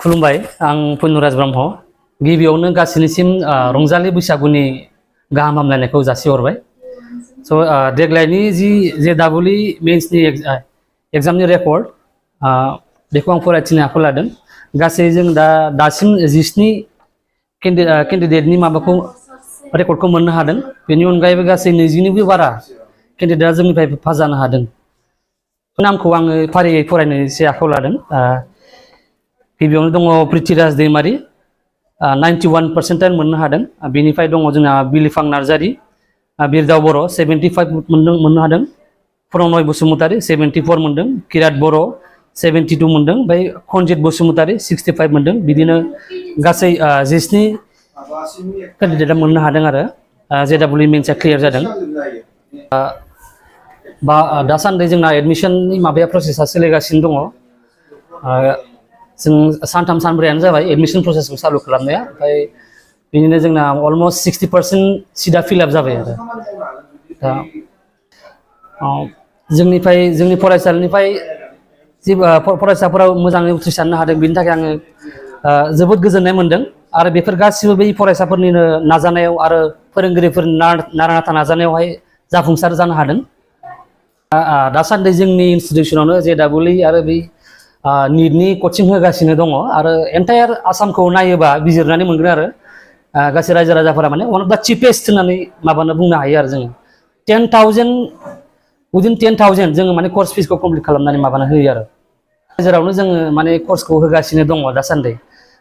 खुलुमबाय आं पुर्नराज ब्रह्म गिबियावनो गासैनिसिम रंजालि बैसागुनि गाहाम हामलायनायखौ जासिहरबाय स देग्लायनि JEE मेइन्सनि एग्जामनि रेकर्ड बेखौ आं फरायथिनो आखायाव लादों गासै जों दासिम 17 केन्डिडेटनि माबाखौ रेकर्डखौ मोननो हादों बेनि अनगायैबो गासै 20निबो बारा केन्डिडेटआ जोंनिफ्राय पास जानो हादों नामखौ आङो फारियै फरायनो एसे आखायाव लादों गिबियावनो दङ प्रिथिराज दैमारि 91% मोननो हादों बेनिफ्राय दङ जोंना बिलिफां नार्जारि बिरदाव बर' 75 मोननो हादों प्रनय बसुमतारी 74 मोनदों किरात बर' 72 मोनदों ओमफ्राय खनजित बसुमतारी 65 मोनदों बिदिनो गासै 17 केन्डिडेटआ मोननो हादों आरो JEE मेइन्सआ क्लियार जादों दासान्दि जोंना एडमिशननि माबाया प्रसेसआ सोलिगासिनो दङ जों सानथाम सानब्रैयानो जाबाय एडमिशन प्रसेसखौ चालु खालामनाया ओमफ्राय बिदिनो जोंना अलमोस्ट 60% सिटआ फिलआप जाबाय आरो दा जोंनि फरायसालिनिफ्राय जि फरायसाफोरा मोजाङै उथ्रिसारनो हादों बेनि थाखाय आङो जोबोद गोजोननाय मोनदों आरो बेफोर गासिबो बै फरायसाफोरनिनो नाजानायाव आरो फोरोंगिरिफोरनि नारा नाथा नाजानायावहाय जाफुंसार जानो हादों दासान्दि जोंनि इनस्टिटिउसनावनो JEE आरो बै NEETनि कचिं होगासिनो दङ आरो एन्टायार आसामखौ नायोबा बिजिरनानै मोनगोन आरो गासै रायजो राजाफोरा माने वान अफ दा चिपेस्ट होननानै बुंनो हायो आरो जोङो 10,000 उइदिन 10,000 जोङो माने कर्स फिसखौ कमप्लिट खालामनानै होयो आरो गेजेरावनो जोङो माने कर्सखौ होगासिनो दङ दासान्दि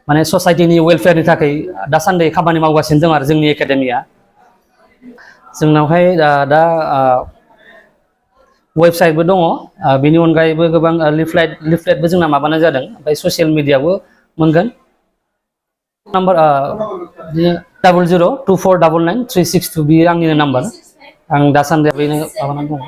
माने ससाइटिनि वेलफेयारनि थाखाय दासान्दि खामानि मावगासिनो दं आरो जोंनि एकाडेमिया जोंनावहाय दा वेबसाइटबो दङ बेनि अनगायैबो गोबां लिफलेटबो जोंना माबानाय जादों ओमफ्राय ससियेल मिडियाबो मोनगोन नाम्बार 0024999362 बेयो आंनिनो नाम्बार आं दासान्दि बेनो माबानानै दङ